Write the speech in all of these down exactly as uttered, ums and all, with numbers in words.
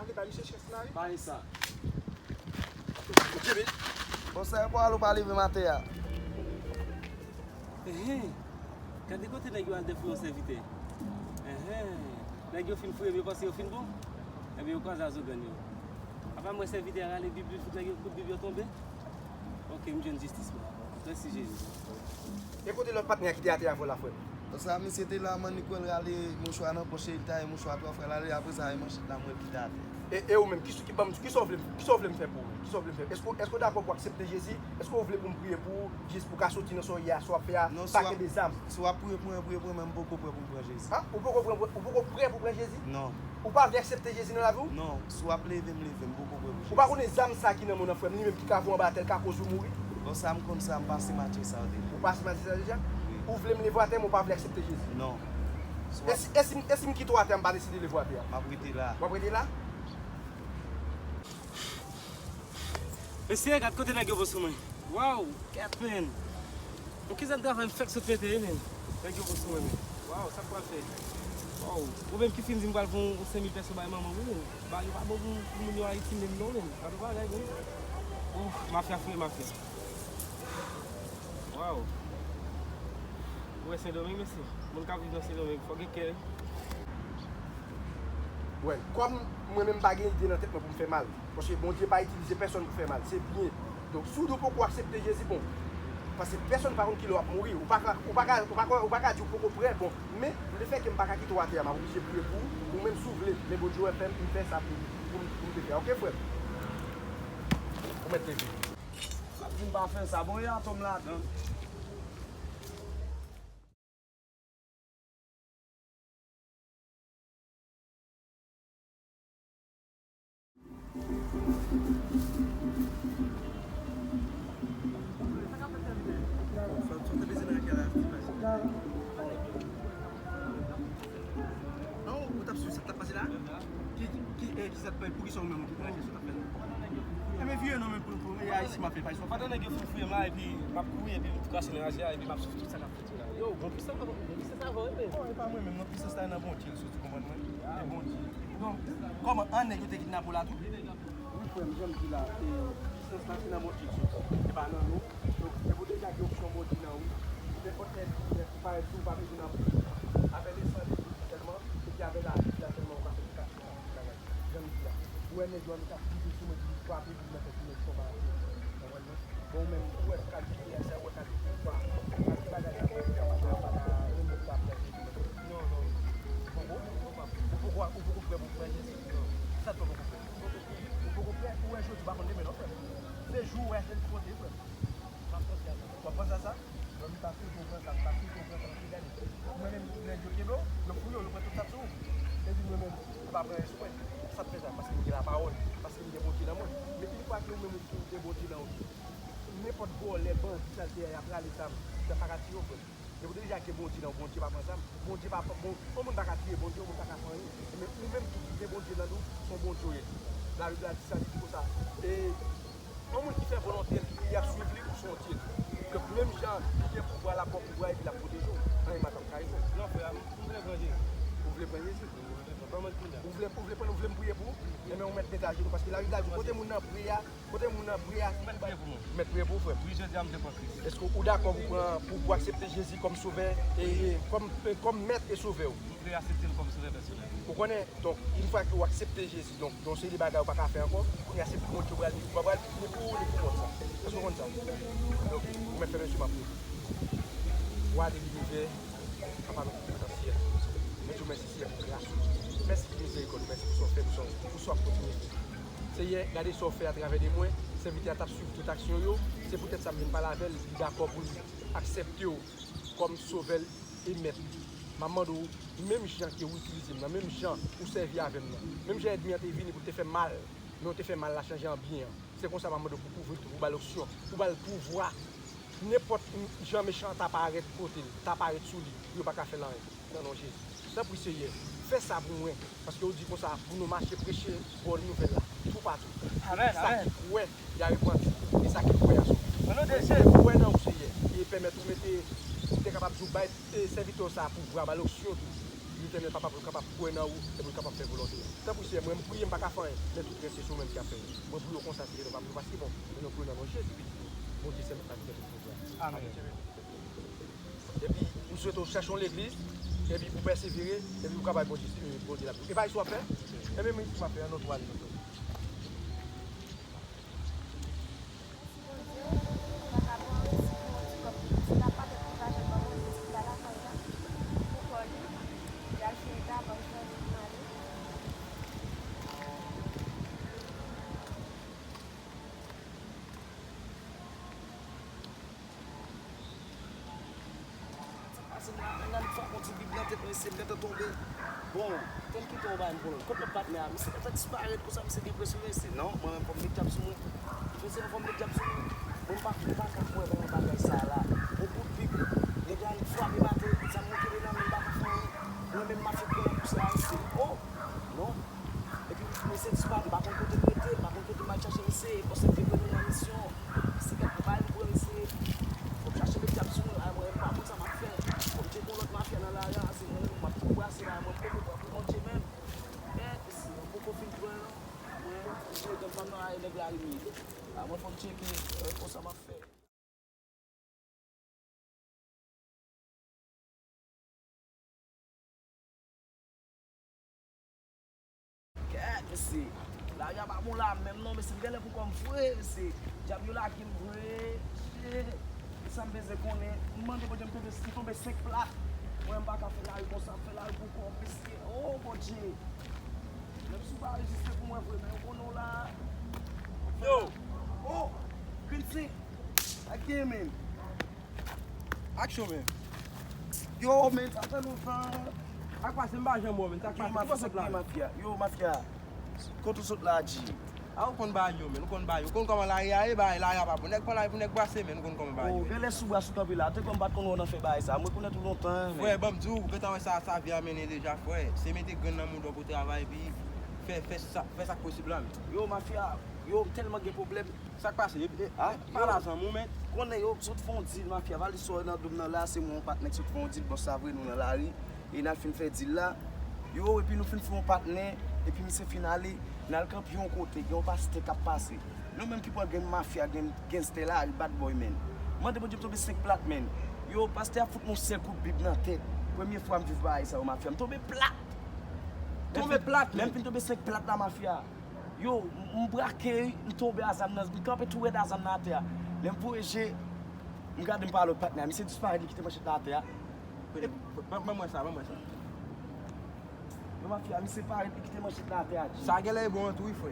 Antre bay misye chèz la wi. Pale sa. Jimmy. Bon, sa yo pa al ou pa leve maten a. Enhen. Gade kote nèg yo al defouye yon sèvitè. Enhen. Nèg yo fin fouye m, yo panse yo fin bon. Ebyen, yo kwaze a zougann yo. Apa m wè sèvitè a rale bib li, fout nèg yo kout bib yo tonbe. Ok, m jwenn jistis mwen. Mèsi Jezi. E kote lòt patnè a ki te atè avè w la, frè m? Sa, misye te la, mannik wè l rale mouchwa nan pòch, li taye mouchwa twa fwa, l ale, apre sa, e manchèt la, m wè l kite atè. E, e ou menm, kisa, ki, ban m, kisa w vle, kisa w vle m fè pou ou? Kisa w vle m fè? Èske, èske w dakò pou w aksepte Jezi? Èske w vle pou m priye pou ou, jis pou w ka soti nan sa w ye a, sa w ap fè a, pa kenbe zam? Si w ap priye pou mwen, priye pou mwen, men m poko prè pou m pran Jezi. Ha? Ou poko prè, ou poko prè pou w pran Jezi? Non. Ou pa vle aksepte Jezi nan lavi w? Non, si w ap leve m, leve m, m poko prè pou Jezi. Ou pa konnen zam sa ki nan men w nan, frè m, li menm ki ka voye anba tè l ka koz ou mouri? Bon, sa m konn sa, m pase match sa deja. Ou pase match sa deja? Wi. Ou vle m leve w atè, men ou pa vle aksepte Jezi? Non. E si, e si, e si m kite w atè a, m pa deside leve w atè a? M ap rete la. W ap rete la? Mesye, gad kote nèg yo voye sou mwen. Waw, kèt, men. Bon, ki zam travay m fèk sot mete, wi, men. Nèg yo voye sou mwen, men. Waw, sa m pral fè? Waw, ou menm ki fin di m pral voye yon senk mil pèso bay manman m, wi, men. Ba, yo pa bon pou, pou moun yo Ayiti menm, non, men. Gad yon bagay, men. Ouf, mafya fouye mafya. Waw. Ou wè Sendomeng, mesye? Moun k ap viv nan Sendomeng, fòk gen kè, wi. Well, kòm mwen menm m pa gen ide nan tèt mwen pou m fè mal. Paske Bondye pa itilize pèsonn pou fè mal, se byen. Donk, si w di w poko aksepte Jezi, bon, paske pèsonn pa konn kilè w ap mouri. Ou pa ka, ou pa ka, ou pa ka, ou pa ka di w poko prè, bon, men lefètke m pa ka kite w atè a, m ap oblije priye pou ou, ou menm si w vle, men Bondye wè fè m, m fè sa pou, pou, pou m te fè. Oke, frè m? Ou mèt leve. Sa di m pa fè sa, bon, e atò m ladan. Non, ou t ap swiv sa k t ap pase la? Ki, ki, eh, ki sa k, poukisa ou menm ou kite la kesyon t ap fè la? Enben, vire non, men pou, pou, e a isi m ap fè pa isi w ap fè. Pandan nèg yo fin fouye m la, epi m ap kouri, epi m krache nan raje a, epi m ap swiv tout sa k ap fèt yo la. Yo, bon, pwisans la, bon, pwisans la, bon, men. Non, e pa mwen menm, non, pwisans la nan Bondye, l soti, konprann mwen? E Bondye. Donk, kòman, an nèg yo te kidnape w la tou? Wi, frè m, jan m di la, e, pwisans la se nan Bondye l soti. E pa nan nou. Donk, e pou deja gen opsyon Bondye nan ou. Nenpòt lè, lè ki parèt sou ou pa bezwen nan prizon. Avè lesan de Jezi sèlman, epi avè lavi a sèlman ou ka fè tout aksyon, tout bagay. Jan m di a. Ou wè nèg yo annik ap viv sou mwen, di m frape, di m nan tèt, di nèg konba avè yo. Konprann mwen? Bon, ou menm, ou wè kalite, sa ou wè kalite pouvwa, kalite bagay sa, mwen, mwen pa ta renmen pou ta pran Jezi. Non, non. Ou poko, ou poko, ou poko prè pou pran Jezi? Non. Sa t fè w poko prè? Ou poko prè, ou wè jodi, ou pa konn demen non, frè m. Se jou ou wè a, se l ki konte, frè m. W ap panse a sa. W ap panse a sa? Bon, m ta swete w pran sa, m ta swete w pran sa, paske gade, mwen menm, nèg yo kenbe w, yo fouye w, yo pran tout sa k sou ou. Epi mwen menm, m pa pran anyen sou mwen. Sa k fè sa? Paske m gen lapawòl, paske m gen Bondye nan mwen. Men yon fwa ke ou menm ou gen Bondye nan ou, nenpòt vòlè, bandi, sa l te ye a, y ap rale zam, y ap pa ka tiye w, frè m. Depi w deja gen Bondye nan ou, Bondye pa pran zam. Bondye pa, bon, yon moun pa ka tiye Bondye, yon moun pa ka fè anyen. Men ou menm tou ki gen Bondye nan ou, se yon Bondye w ye. Labib la di sa, li di konsa, e yon moun ki fè volonte l, ki ap swiv li, ou se yon dye. Donk, menm jan li gen pouvwa, l ap ba w pouvwa epi l ap pwoteje w, anyen pa t ap ka rive w. Non, frè, m, m vle pran Jezi. Ou vle pran Jezi? Ou vle, ou vle pran, ou vle m priye pou ou? Enben, ou mèt mete ajenou, paske Labib la di, kote moun nan pre a, kote moun nan pre a, ou mèt priye pou mwen. Ou mèt priye pou ou, frè m. Wi, jodi a, m vle pran Kris. Èske ou dakò pou pran, pou, pou aksepte Jezi kòm sovè, e, e, kòm, e, kòm mèt e sovè w? M vle aksepte l kòm sovè pèsonèl. Ou konnen, donk, yon fwa ke w aksepte Jezi, donk, yon seri de bagay ou pa ka fè ankò, kounye a se pou Bondye ou pral viv, ou pa pral viv ni pou ou, ni pou mòn sa. Èske w konn sa? Donk, ou mèt fèmen sou m ap priye. Wa de linivè, Papa nou ki nan syèl, mwen di w mèsi, Seyè, pou gras ou. Mèsi pou mizerikòd ou, mèsi pou sa w fè, pou sa w, pou sa w ap kontinye fè. Seyè, gade sa w fè atravè de mwen, sèvitè a t ap swiv tout aksyon yo, se poutèt sa m vin pale avè l, li dakò pou l aksepte w kòm sovè l e mèt li. M ap mande w, menm jan ke w itilize m nan, menm jan ou sèvi avè m nan, menm jan ènmi an te vini pou l te fè mal, men w te fè mal la chanje an byen an. Se konsa m ap mande w pou kouvri l tou, pou ba l onksyon, pou ba l pouvwa. Nenpòt jan mechan an ta parèt kote l, ta parèt sou li, pou yo pa ka fè l anyen. Nan non Jezi. Tanpri, Seyè, fè sa pou mwen, paske w di konsa, pou nou mache preche bòn nouvèl la toupatou. Amèn, amèn. Sa ki kwè, y a repanti, e sa ki kwè a sove. Mwen, Seyè, kwè nan ou, Seyè, e pèmèt ou mete, ou te kapab di w bay, e, sèvitè w sa a pouvwa, ba l onksyon tou. Letènèl papa pou l kapab kwè nan ou e pou l kapab fè volonte w. Tanpri Seyè, mwen m priye, m pa ka fè anyen, men tout rès se ou menm ki ap fè yo. Mwen priye w konsa, Seyè, papa, paske bon, men nou priye nan non Jezi Pitit ou, Bondye Sèl k ap fè tout pwogrè. Amen. Epi, m swete w chèche yon legliz, epi pou pèsevere, epi pou ka bay Bondye, Bondye la. E pa isit w ap fè? Ebyen, men isit m ap fè, an nou tou ale, nou tou. Mèsi Bondye, m pa ka pran resi pou yon ti kòb ki piti la, pa tèt li pa janm ban mwen, li di li pa lakay la, pou kò li, li al fè eta, ban m fè li pou m ale. Sa k pase m la, menm nan lik fwa konn ti bib nan tèt mwen, se m gentan tonbe. Bon, tann kite yon bagay m konnen. Kot lòt patnè a? Misye gentan disparèt konsa, misye gen presyon, mesye. Non, mwen menm fò m met djab sou mwen. Mesye, fò m met djab sou mwen. Mwen m pa, m pa ka kwè nan bagay sa a la. Yon kout bib, nèg la frape m atè, zam mwen kenbe nan men m, m pa ka fè anyen. Mwen menm mafya pran nan kou sa a, mesye. Oh! Non. Epi, mesye disparèt, m pa konn kote l rete, m pa konn kote m al chache misye, paske m te kwè nou nan misyon. Misye kat bay m kwè misye. Fò m chache met djab sou mwen la, mwen, m pa konn sa m ap fè. Fò m tcheke yon lòt mafya nan lari a, se mwen menm, m ap tou brase la, mwen, m poko pran pou Bondye menm. Men, mesye, m poko fin pran, non. Mwen, m jwe dan fanm nan, a, nèg la limite. A, mwen, fò m tcheke, euh, konsa m ap fè. Kèt, mesye. Lari a pa bon la menm non, mesye. M genlè pou kò m vre, mesye. Djab yo lage m vre. Shit. E sa m bezwen konnen. M mande Bondye, m tonbe, m tonbe senk plat. Mwen, m pa ka fè lari konsa, m fè lari pou kò m, mesye. Oh, Bondye. Menm si w pa rejistre pou mwen vre, men yo konnen w la. Yo! Oh! Green Sink! Sa k gen, men? Aksyon, men. Yo, men, sa fè lontan. Sa k pase, m pa janm wè w, men. Sa k pase, ki bò sot la? Mafya. Yo, mafya. Kote w sot la, G? A, ou konn bagay yo, men. Ou konn bagay yo. Ou konn kòman lari a ye, bagay lari a pa bon. Nèg pran lari pou nèg brase, men. Ou konn kòman bagay yo ye. Genlè sou bras ou kanpe la. Te kwè m pa t konn wè w nan fè bagay sa. M rekonèt ou lontan, men. Frè, ban m di w, ou gentan wè sa, sa vi a mennen deja, frè. Se mete grenn nan mouda w pou w travay, epi fè, fè sa, fè sa k posib la, men. Yo, mafya. Yo, m tèlman gen pwoblèm. Sa k pase? E, e, ah, pale a zanmi w, men. Konnen yo sot fè yon dil, mafya. Valiz sa w wè nan do m nan la, se mwen yon patnè k sot fè yon dil, bòs sa vre nou nan lari. E n al fin fè dil la. Yo, epi nou fin fè yon patnè, epi misye fin ale, n al kanpe yon kote, gen yon pastè k ap pase. Nou menm ki pran grenn mafya, grenn gangster la, bad boy, men. Mande Bondye m tonbe senk plat, men. Yo, pastè a fout m yon sèl kout bib nan tèt. Premye fwa m viv bagay sa yo, mafya. M tonbe plat! Tonbe plat, men. Lè m fin tonbe senk plat la, mafya. Yo, m, m brake, m tonbe a zam nan, m kanpe tou rèd a zam nan atè a. Lè m voye je, m gade m pa lòt patnè a. Misye disparèt, li kite manchèt la atè a. Ban, ban mwen sa, ban mwen sa. Yo, mafya, misye parèt, li kite manchèt la atè a, G. Sa genlè e bon an tou, wi, frè.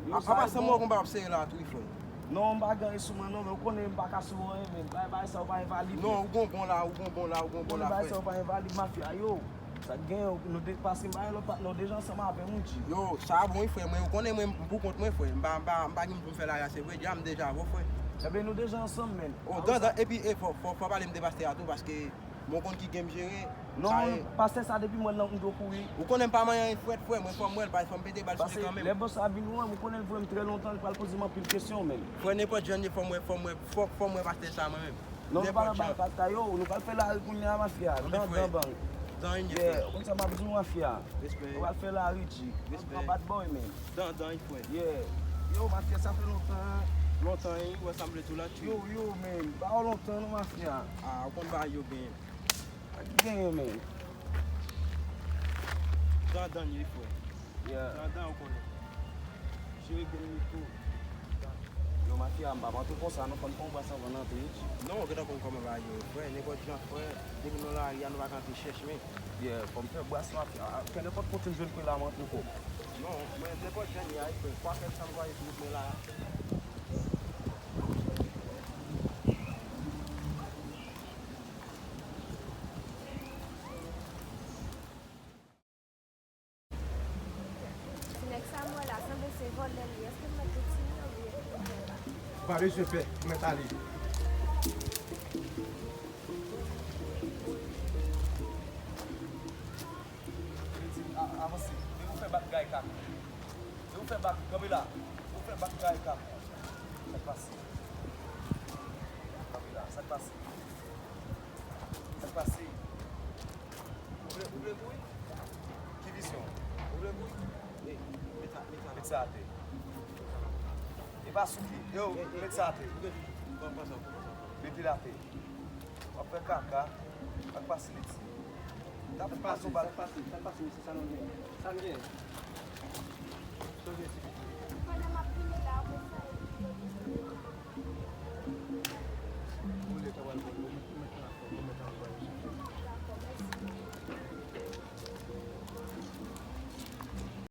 Yo, an pasan, mwen wè konba ap sere la tou, wi, frè. Non, m pa gen anyen sou mwen, non, men ou konnen m pa ka sou anyen, men bagay, bagay sa yo pa envalid. Non, ou gon bon la, ou gon bon la, ou gon bon la, frè. Bagay sa yo pa envalid, mafya, yo. Sa k gen, nou de, paske m pa gen lòt patnè, nou deja ansanm avè m, wi, G. Yo, sa bon, wi, frè, mwen, ou konnen mwen, m pou kont mwen, frè. M pa, m pa, m pa gen pou m fè lari a, se vre, dja m deja avè w, frè. Ebyen, nou deja ansanm, men. Oh, dan, dan, epi, e, fò, fò, fò pale m de pastè a tou, paske mwen konn ki gen m jere. Non, pastè sa, depi m wè l nan, m dwe kouri. Ou konnen m pa manyen anyen frèt, frè, mwen fò m wè l, paske fò m pete bal sou li kanmenm. Lè bòs sa vin wè m, ou konnen l voye m trè lontan, li pral poze m anpil kesyon, men. Frè, nenpòt jan l ye, fò m wè, fò m wè, fò, fò m wè pastè sa, mwen menm. Non, nou pa nan bagay pastè yo, nou pral fè lari kounye a, mafya. Dan, dan, bang. Dan, yeah, frè. Ou konn sa m ap di w, mafya. Respè. Nou pral fè lari, G. Respè. An bad boy, men. Dan, dan, frè. Yeah. Yo, mafya, sa fè lontan. Lontan, wi, wè sa m vle tou la, tchou. Yo, yo, men. Ba w lontan, non, mafya. Ah, ou konn bagay yo genyen. Sa ki genyen, men? Dan, dan, ye, frè. Yeah. Dandan, ou konnen. Jere grenn li tou. Yo, mafya, m p ap antre konsa, non, fò n fè yon bras anvan n antre, wi. Non, ou gentan konn kòman bagay yo ye, frè. Nenpòt jan, frè, depi nou lari a, nou pa ka antre chèch, men. Yeah, fò m fè bras, mafya. Ke nenpòt kote m jwenn kwen la, m antre kò. Non, mwen, nenpòt jan li a, frè. Kwafè sa m voye sou wout mwen la. Ti nèg sa m wè la, sanble se vòlè l ye. Èske m mèt retire l oubyen m fè l pa? Ou pa bezwen pè, ou mèt ale. Li di, a-, avanse. Depi w fè bak, gay kaka. Depi w fè bak, kanpe la. Ou fè bak, gay kaka. Sa k pase? Kanpe la. Sa k pase? Sa k pase? Ou vle, ou vle kouri? Kesyon. Met sa atè. E pa sou pye. Yo, met sa atè. Mete l atè. W ap fè kaka ak pase leti. T ap pase yon bal. Sa pase, sa pase, mesye, sa nou gen. Sa n gen.